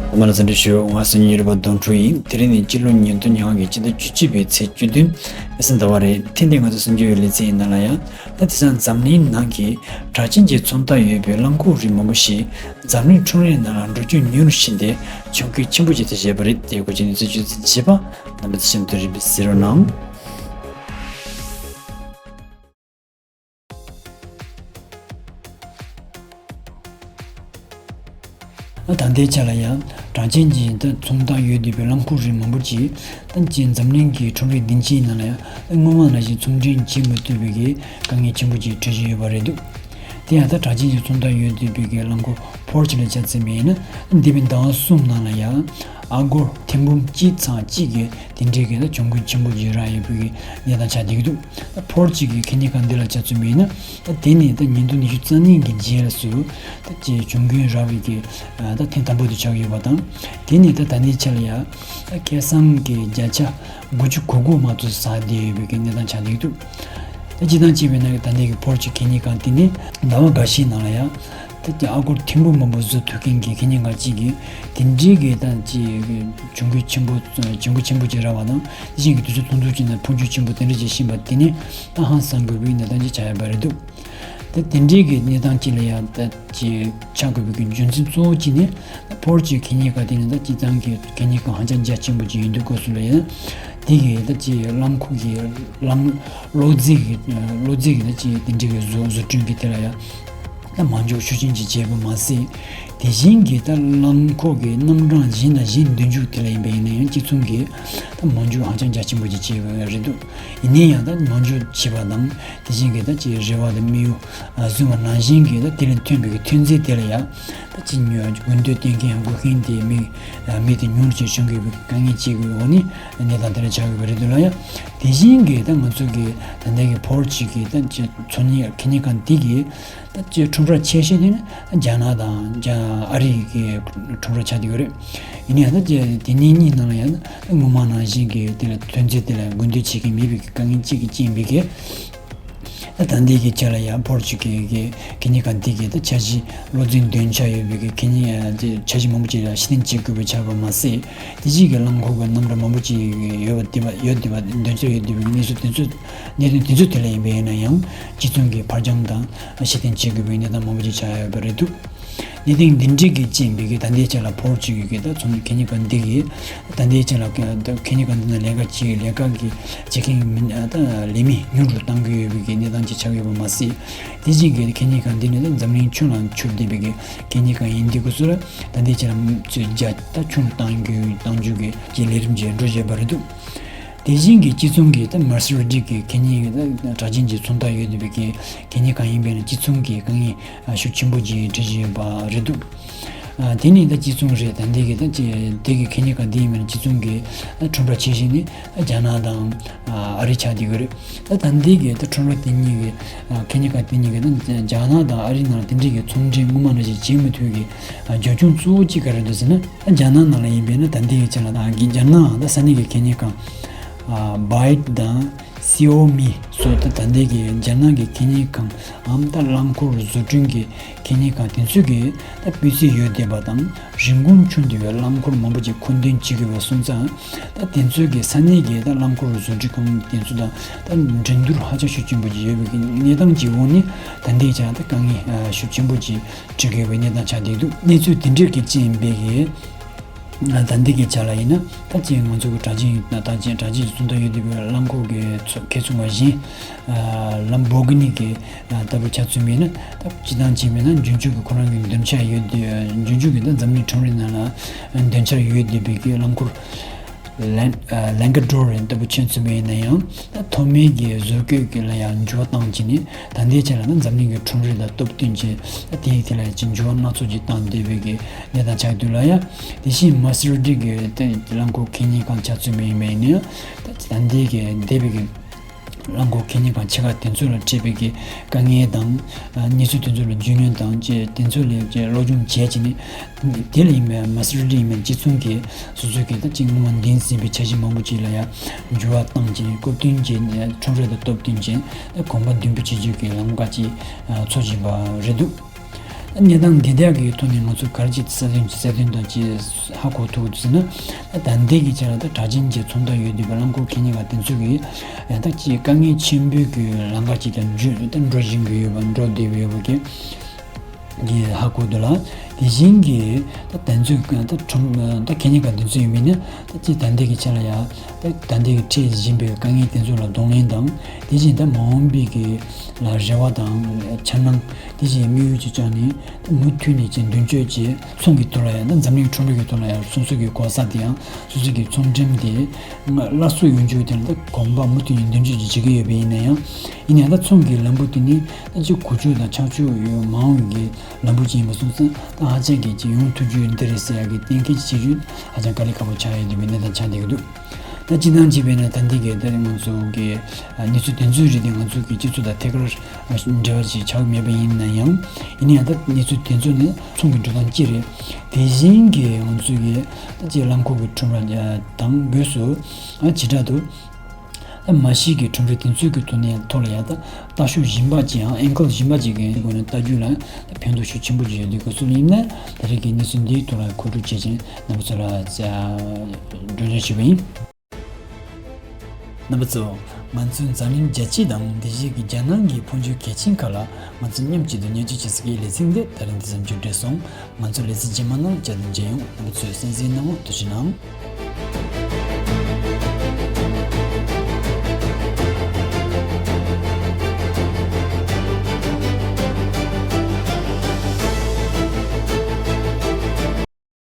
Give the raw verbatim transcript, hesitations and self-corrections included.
རྣམ་པ་ལ་འཚམས་འདྲི་ཞུ། ང་གསར་འགྱུར་པ་དོན་གྲུབ་ཡིན། དེ་རིང་ནི་སྤྱི་ལོ་ཉིས་སྟོང་ཉི་ཤུ་རྩ་བཞི་ལོའི་ཕྱི་ཟླ་བཅུ་གཅིག་པའི་ཚེས་བཅུ་བདུན་ཨེ་ཟི་ཟླ་བ་རེད། ཐེངས་འདིའི་ང་ཚོ་གསར་འགྱུར་ལེ་ཚན་ཡི་ནང་ལ་ཡང་ད་དེང་སང་འཛམ་གླིང་ནང་གི་གྲགས་ཅན་གྱི་མཚོན་རྟགས་ཡོད་པའི་རླངས་འཁོར་རིགས་མང་པོ་ཞིག་འཛམ་གླིང་ཁྲོམ་རའི་ནང་ལ་འགྲོ་སྐྱོད་ཉུང་རུ་ཕྱིན་ཏེ་གྱོང་གུན་ཆེན་པོ་ཅིག་ཐེབས་བཞིན་པ་རེད། དེའི་སྐོར་གྱི་གནས་ཚུལ་བཅུད་ཚན་བྱས་པ་རྣམ་པ་ཚོ་ཞིབ་ཏུ་རིམ་པས་གཟིགས་རོགས་གནང་། ད་ལྟའི་ཆ་ལ་ཡང་གྲགས་ཅན་གྱི་ད་མཚོན་རྟགས་ཡོད་བསྡད་པའི་རླངས་འཁོར་རིགས་མང་པོ་ཅིག་ད་ཅིག་འཛམ་གླིང་གི་ཁྲོམ་རའི་སྡིངས་ཆའི་ནང་ལ་ཡང་སྔོན་མ་ནང་བཞིན་ཚོང་འབྲེལ་བྱེད་མི་ཐུབ་པའི་གི་དཀའ་ངལ་ཆེན་པོ་ཅིག་འཕྲད་བཞིན་ཡོད་པ་རེད་འདུག་དེ་ཡང་ད་གྲགས་ཅན་གྱི་མཚོན་རྟགས་ཡོད་བསྡད་པའི་གི་རླངས་འཁོར་ཕོར་ཆེ་ལ་ཆ་མཚོན་པ་ཡིན་ན། འདས་པའི་ཟླ་བ་གསུམ་ནང་ལ་ཡང་ཨ་སྒོར་ཐེར་འབུམ་གཅིག་ཚེག་གཅིག་གི་དེ་འདྲའི་གི་ད་གྱོང་གུན་ཆེན་པོ་ཅིག་རག་ཡོད་པའི་གི་གནས་སྟངས་ཆགས་བསྡད་ཀྱི་འདུག་ད་ཕོར་ཆེ་གི་ཁེ་ཉིན་གང་འདི་ལ་ཆ་མཚོན་པ་ཡིན་ན། ད་དེ་ནས་ད་ཉིས་སྟོང་ཉི་ཤུ་རྩ་གཉིས་ཀྱི་རྗེས་ལ་སུ་ད་ཅིག་གྱོང་གུན་རག་པའི་གི་ད་ཐེངས་དང་པོ་དེ་ཆགས་ཡོད་པ་དང་། དེ་ནས་ད་ད་ལྟའི་ཆ་ལ་ཡང་ད་ཁ་སང་གི་བརྒྱ་ཆ་དགུ་བཅུ་གོ་དགུ་མ་གཏོགས་ཟག་བསྡད་ཡོད་པའི་གི་གནས་སྟངས་ཆགས་བསྡད་ཀྱི་འདུག་ད་སྤྱིར་བཏང་བྱས་པ་ཡིན་ན་ད་ལྟའི་གི་ཕོར་ཆེ་ཁེ་ཉིན་གང་དེ་ནི་ཟླ་བ་འགའ་ཤས་ནང་ལ་ཡང་ད་ཅིག་ཨ་སྒོར་ཐེར་འབུམ་མང་པོ་བཟོ་ཐུབ་མཁན་གྱི་ཁེ་ཉིན་གང་གཅིག་གི་དེ་འདྲའི་གི་ད་ཅིག་གྱོང་གུན་ཆེན་པོ་གྱོང་གུན་ཆེན་པོ་ཅིག་རག་པ་དང་། དེ་བཞིན་གྱི་དུས་ཚོད་ཐུང་ཐུང་ཅིག་ནང་འཕོ་འགྱུར་ཆེན་པོ་དེ་འདྲ་ཅིག་ཕྱིན་པ་དེ་ནི་ད་ཧང་སང་དགོས་པའི་གནས་སྟངས་ཅིག་ཆགས་ཡོད་པ་རེད་འདུག་ད་དེ་འདྲའི་གི་གནས་སྟངས་ཅིག་ལ་ཡང་ད་ཅིག་ཆགས་དགོས་པའི་གི་རྒྱུ་མཚན་གཙོ་བོ་གཅིག་ནི་ཕོར་ཆེ་ཁེ་ཉིན་གང་དེ་ནི་ད་སྤྱིར་བཏང་གི་ཁེ་ཉིན་གང་ཧ་ཅང་རྒྱ་ཆེན་པོ་ཅིག་ཡིན་དུས་སྐབས་སུ་ལ་ཡང་དེ་གི་ད་ཅིག་རླངས་འཁོར་གི་རླངས་གློག་རྫས་ཀྱི་གློག་རྫས་ཀྱི་ད་ཅིག་དེ་འདྲའི་གི་བཟོ་བཟོ་སྐྲུན་གྱི་དེ་ལ་ཡང་ད་མ་འཇོག་ཤུགས་ཆེན་ཅིག་བྱས་པ་མ་ཟད། དེ་བཞིན་གྱི་ད་རླངས་འཁོར་གྱི་རྣམ་གྲངས་གཞན་དང་གཞན་སྡོད་འཇུག་དེ་ལ་ཡིན་པ་ཡིན་ན་ཡང་གཅིག་མཚུངས་ཀྱི་ད་མ་འཇོག་ཧ་ཅང་རྒྱ་ཆེན་པོ་ཅིག་བྱས་པ་རེད་འདུག་ཡིན་ན་ཡང་ད་མ་འཇོག་བྱས་པ་དང་དེ་བཞིན་གྱི་ད་ཅིག་རེ་བ་དང་དམིགས་ཡུལ་བཟུང་བ་ནང་བཞིན་གྱི་ད་དེ་ལས་ཐོན་པའི་གི་ཐོན་རྫས་དེ་ལ་ཡང་ད་ཅིག་ཉོ་དགོས་འདོད་བསྟན་མཁན་དགོས་མཁན་དེ་མི་མི་དེ་ཉུང་རུ་ཅིག་བྱུང་དགོས་པའི་དཀའ་ངལ་ཅིག་གི་འོག་ནས་གནས་སྟངས་དེ་འདྲ་ཆགས་ཡོད་པ་རེད་འདུག་ལ། ཡང་དེ་བཞིན་གྱི་ད་ང་ཚོ་གི་ད་ལྟའི་གི་ཕོར་ཆེ་གི་ད་ཅིག་ཚོང་གཉེར་ཁེ་ཉིན་གང་དེ་གི་ད་ཅིག་ཁྲོམ་ར་ཆེ་ཤོས་དེ་ནི་རྒྱ་ནག་དང་རྒྱ་ཨ་རི་གི་ཁྲོམ་ར་ཆགས་བསྡད་ཡོད་རེད། ཡིན་ན་ཡང་ད་ཅིག་དེ་གཉིས་གཉིས་ནང་ལ་ཡང་ད་སྔོན་མ་ནང་བཞིན་གྱི་དེ་ལ་ཐོན་རྫས་དེ་ལ་དགོས་འདོད་བྱེད་ཀྱི་མེད་པའི་གི་དཀའ་ངལ་གཅིག་གི་རྐྱེན་པས་གི། ད་ད་ལྟའི་གི་ཆ་ལ་ཡང་ཕོར་ཆེ་གི་གི་ཁེ་ཉིན་གང་དེ་གི་ད་འཆར་གཞི་བློ་འཛིན་འདོན་འཆར་ཡོད་པའི་གི་ཁེ་ཉིན་ཨ་དེ་འཆར་གཞི་མང་པོ་ཅིག་ལ་གཞི་རྟེན་བྱེད་དགོས་པ་ཆགས་པ་མ་ཟད། དེ་བཞིན་གྱི་རླངས་འཁོར་གྱི་རྣམ་གྲངས་མང་པོ་ཅིག་ཡོད་པ་དེ་བ་ཡོད་དེ་བ་འདོན་འཆར་ཡོད་དེ་བའི་གནས་ཚུལ་དེ་ཚོ་གནད་དོན་དེ་ཚོ་དེ་ལ་ཡིན་པ་ཡིན་ན་ཡང་གཅིག་མཚུངས་ཀྱི་འཕར་འགྱངས་དང་གཞི་རྟེན་བྱེད་དགོས་པའི་གནས་སྟངས་མང་པོ་ཅིག་ཆགས་ཡོད་པ་རེད་འདུག་གནད་དོན་འདི་འདྲའི་གི་རྐྱེན་པས་གི་ད་ལྟའི་ཆ་ལ་ཕོར་ཆེ་གི་གི་ད་ཚོང་ཁེ་ཉིན་གང་འདི་གི་ད་ལྟའི་ཆ་ལ་ཁེ་ཉིན་གང་འདི་ན་ལས་ཀ་བྱེད་ལས་ཀ་གི་བྱེད་མཁན་མི་ད་ལས་མི་ཉུང་རུ་གཏང་གི་ཡོད་པའི་གི་གནས་སྟངས་ཅིག་ཆགས་ཡོད་པ་མ་ཟད། དེ་བཞིན་གྱི་ཁེ་ཉིན་གང་འདི་ནི་ད་འཛམ་གླིང་ཁྱོན་ལ་ཁྱབ་བསྡད་པའི་གི་ཁེ་ཉིན་གང་ཡིན་དུས་སྐབས་སུ་ལ་ད་ལྟའི་ཆ་ལ་ཚོད་རྒྱ་ད་ཁྱོན་གཏང་རྒྱུ་གཏང་རྒྱུ་གི་ཅིག་ལས་རིམ་ཅིག་འགྲོ་བཞིན་པ་རེད་འདུག་དེ་བཞིན་གྱི་གཅིག་མཚུངས་ཀྱི་ད་མར་སི་ཌི་གི་ཁེ་ཉིན་གྱི་ད་གྲགས་ཅན་གྱི་མཚོན་རྟགས་ཡོད་བསྡད་པའི་གི་ཁེ་ཉིན་གང་ཡིན་པའི་ན་གཅིག་མཚུངས་ཀྱི་དཀའ་ངལ་ཤུགས་ཆེན་པོ་ཅིག་འཕྲད་བཞིན་ཡོད་པ་རེད་འདུག་ཨ་དེ་ནི་ད་གཅིག་མཚུངས་རེད། ད་འདི་གི་ད་ཅི་དེ་གི་ཁེ་ཉིན་གང་འདི་ཡིན་པའི་ན་གཅིག་མཚུངས་ཀྱི་ད་ཁྲོམ་ར་ཆེ་ཤོས་ནི་རྒྱ་ནག་དང་ཨ་རི་ཆགས་བསྡད་ཀྱི་རེད། ད་ད་འདི་གི་ད་ཁྲོམ་ར་དེ་གཉིས་ཀྱི་ཨ་ཁེ་ཉིན་གང་དེ་གཉིས་ཀྱི་ད་རྒྱ་ནག་དང་ཨ་རི་ནང་དེ་འདྲའི་གི་ཚོང་འབྲེལ་སྔོན་མ་ནང་བཞིན་བྱེད་མི་ཐུབ་ཀྱི་ཨ་རྒྱབ་ལྗོངས་གཙོ་བོ་གཅིག་ག་རེ་འདུག་ཟེར་ན། ད་རྒྱ་ནག་ནང་ལ་ཡིན་པས་ན་ད་འདི་གི་ཆ་ལ་ད་གི་རྒྱ་ནག་ད་ས་གནས་ཀྱི་ཁེ་ཉིན་གང་ཨ་བྷའེ་དང་སི་ཨོ་མི་སོགས་ད་ད་ལྟའི་གི་རྒྱ་ནག་གི་ཁེ་ཉིན་གང་ཨམ་ད་རླངས་འཁོར་བཟོ་སྐྲུན་གྱི་ཁེ་ཉིན་གང་དེ་ཚོས་གི་ད་སྤུས་ཚད་ཡོད་བསྡད་པ་དང་རིན་གོང་ཆུང་བསྡད་པའི་རླངས་འཁོར་མང་པོ་ཅིག་མཁོ་འདོན་བྱེད་དགོས་པ་སོང་ཙང་། ད་དེ་ཚོའི་གི་ས་གནས་ཀྱི་ད་རླངས་འཁོར་བཟོ་སྐྲུན་ཁང་དེ་ཚོ་དང་ད་འགྲན་བསྡུར་ཧ་ཅང་ཤུགས་ཆེན་པོ་ཅིག་ཡོད་པའི་གི་གནས་སྟངས་ཀྱི་འོག་ནས་ད་ལྟའི་ཆ་ད་དཀའ་ངལ་ཤུགས་ཆེན་པོ་ཅིག་འཕྲད་དགོས་པའི་གནས་སྟངས་ཆགས་བསྡད་འདུག་གནས་ཚུལ་དེ་འདྲའི་གི་རྐྱེན་པས་གི། ད་ལྟའི་གི་ཆ་ལ་ཡིན་ན་ད་ཅིག་ང་ཚོ་གི་གྲགས་ཅན་ད་ཅིག་གྲགས་ཅན་གྱི་ཚོང་རྟགས་ཡོད་བསྡད་པའི་རླངས་འཁོར་གི་ཁེ་ཚོང་བ་གཞན་ལམ་བོ་གི་ནི་གི་ལྟ་བུ་ཆ་མཚོན་པས་ན་ད་སྤྱིར་བཏང་བྱས་པས་ན་རྒྱུན་སྤྱོད་ཀྱི་ཁོ་རང་གི་འདོན་འཆར་ཡོད་བསྡད་རྒྱུན་སྤྱོད་ཀྱི་ད་འཛམ་གླིང་ཁྲོམ་རའི་ནང་ལ་འདོན་འཆར་ཡོད་བསྡད་པའི་གི་རླངས་འཁོར་ལན་ལན་ཀ་ཌོར་ལྟ་བུ་ཆ་མཚོན་པ་ཡིན་ན་ཡང་ད་ཐོག་མའི་གི་བཟོ་བཀོད་ཀྱི་ལ་ཡང་འགྱུར་བ་བཏང་བྱས་ནས་ད་ལྟའི་ཆ་ལ་ད་འཛམ་གླིང་གི་ཁྲོམ་རའི་ལ་སྟོབས་བསྟུན་བྱས་ད་དེའི་ཐད་ལ་ཡང་ཅིག་འགྱུར་བ་སྣ་ཚོགས་ཅིག་བཏང་བསྡད་པའི་གི་གནས་སྟངས་ཆགས་འདུག་ལ། ཡང་དེ་བཞིན་མར་སི་ཌི་གི་ད་རླངས་འཁོར་ཁེ་ཉིན་གང་ཆ་མཚོན་པ་ཡིན་ན་ཡང་ད་ད་ལྟའི་གི་འདས་པའི་གི་རླངས་འཁོར་ཁེ་ཉིན་གང་ཆེ་ཁག་དེ་ཚོ་ལ་འཕྲད་པའི་གི་དཀའ་ངལ་དང་གནས་ཚུལ་དེ་ཚོ་ལ་རྒྱུས་ལོན་དང་བཅས་དེ་ཚོ་ལ་བཅས་སློབ་སྦྱོང་བྱས་བྱས་ནས་དེ་ལ་ཡིན་པའི་མར་སི་ཌི་ཡིན་པའི་སྤྱི་ཚོགས་ཀྱི་སོ་སོ་གི་ད་ཅིག་སྔོན་མ་འདིང་ཟིན་པའི་འཆར་གཞི་མང་པོ་ཅིག་ལ་ཡང་འགྱུར་བ་བཏང་བྱས་ནས་སྐུལ་སྐྱོད་བྱས་ནས་ཁྲོམ་ར་དང་སྟོབས་བསྟུན་བྱས་ནས་གོམ་པ་མདུན་སྤོས་བྱེད་རྒྱུ་གི་ལམ་ཁ་ཅིག་འཚོལ་བཞིན་པ་རེད་འདུག་གནས་སྟངས་འདི་དག་གི་ཐོག་ནས་ང་ཚོ་ག་རེ་ཅིག་གསལ་སྟོན་གྱི་གསལ་སྟོན་དང་ཅིག་ཧ་གོ་ཐུབ་ཀྱི་འདུག་ཟེར་ན། ད་ལྟའི་གི་ཆ་ལ་ད་གྲགས་ཅན་གྱི་ཚོང་བདག་ཡོད་བསྡད་པའི་རླངས་འཁོར་གད་སྙིགས་ཁང་དེ་ཚོ་གི་ཡང་ད་ཅིག་དཀའ་ངལ་ཆེན་པོའི་གི་ལམ་ཁ་ཅིག་ཀྱང་འགྲོ་ད་འགྲོ་བཞིན་གི་ཡོད་པ། འགྲོ་བསྡད་ཡོད་པ་གི་གི་ཧ་གོ་འདུག་ལ། དེ་བཞིན་གྱི་ད་དེ་ཚོའི་ད་ཁྲོམ་ད་གད་སྙིགས་ཁང་དེ་ཚོ་ཡིན་པས་ན། ད་ཅིག་ད་ལྟའི་གི་ཆ་ལ་ཡང་ད་ད་ལྟའི་གི་འཕྲད་བཞིན་པའི་དཀའ་ངལ་དེ་ཚོ་ལ་གདོང་ལེན་དང་། དེ་བཞིན་ད་མ་འོངས་པའི་གི་ལ་རེ་བ་དང་འཆར་སྣང་། དེ་བཞིན་དམིགས་ཡུལ་ཅིག་བཅངས་ནས། ད་མུ་མཐུད་ནས་ཅིག་མདུན་སྐྱོད་ཅིག་ཚོང་གི་ཐོག་ལ་ཡང་ད་འཛམ་གླིང་ཁྲོམ་རའི་གི་ཐོག་ལ་ཡང་སོ་སོ་གི་གོ་ས་དེ་ཡང་སོ་སོ་གི་ཚོང་འགྲེམས་དེ་སླར་གསོ་ཡོང་རྒྱུ་དེ་ལ་ད་གོམ་པ་མུ་མཐུད་ནས་མདུན་སྐྱོད་ཅིག་བྱེད་ཀྱི་ཡོད་པ་ཡིན་ན་ཡང་། ཡིན་ན་ཡང་ད་ཚོང་གི་ལམ་བུ་དེ་ནི་ད་ཅིག་གོ་ཆོད་དང་ཆག་ཆོད་ཡོད་མ་འོངས་ཀྱི་ལམ་བུ་ཅིག་ཡིན་པ་སོང་ཙང་། ད་ཧ་ཅང་གི་ཅིག་ཡོང་ཐུབ་རྒྱུ་འདི་རེད་ཟེར་ཡག་གི་གཏན་འཁེལ་བྱེད་རྒྱུ་ཧ་ཅང་དཀའ་ལས་ཁག་པོ་ཆགས་ཡོད་བསྡད་པའི་གནས་སྟངས་ཆགས་བསྡད་ཀྱི་འདུག་ད་སྤྱིར་བཏང་བྱས་པས་ན་ད་འདི་གའི་ད་ང་ཚོ་གི་གནས་ཚུལ་དེ་ཚོའི་རིགས་དེ་ང་ཚོ་གི་སྤྱི་ཚོགས་དང་ཐད་ཀར་འབྲེལ་བ་ཞིག་ཆགས་མེད་པ་ཡིན་ན་ཡང་། ཡིན་ན་ཡང་ད་གནས་ཚུལ་དེ་ཚོ་ནི་ཚོང་གི་འགྲོ་སྟངས་གཅིག་རེད། དེ་བཞིན་གྱི་ང་ཚོ་གི་ད་ཅིག་རླངས་འཁོར་གྱི་ཁྲོམ་ར་དང་སྒོས་སུ་བྱེ་བྲག་ཏུ། ད་མ་གཞི་གི་ཁྲོམ་ར་དེ་ཚོའི་གི་ཐོག་ནས་ཐོག་ལ་ཡང་ད་ལྟ་ཕྱོགས་གཞན་པ་ཅིག་ཡང་ཨེང་གལ་གཞན་པ་ཅིག་གི་སྒོ་ནས་ལྟ་རྒྱུ་ལ་ད་ཕན་ཐོགས་ཤུགས་ཆེན་པོ་ཅིག་ཡོད་དུས། ག་ཚོད་ཡིན་ན་ད་རེས་ཀྱི་གནས་ཚུལ་འདིའི་ཐོག་ལ་གོ་སྒྲིག་བྱས་ཅིང་རྣམ་པ་ཚོ་ལ་སྒྲོག་སྦྱང་ཞུས་པ་ཡིན། རྣམ་པ་ཚོ། ང་ཚོའི་འཛམ་གླིང་རྒྱལ་སྤྱི་དང་དེ་བཞིན་གྱི་རྒྱལ་ནང་གི་འཕོ་འགྱུར་གལ་ཆེན་ཁག་ལ་ང་ཚོ་མཉམ་གཅིག་ཏུ་ཉན་སྤྱོད་བྱེད་ས་གི་ལེ་ཚན་འདི་ད་རིང་འདི་ཙམ་གྱིས་འགྲིག་སོང་། ང་ཚོ་ལེ་ཚན་རྗེས་མ་ནང་བསྐྱར་དུ་མཇལ་ཡོང་། རྣམ་པ་ཚོས་གསན་གཟིགས་གནང་བར་ཐུགས་རྗེ་གནང་།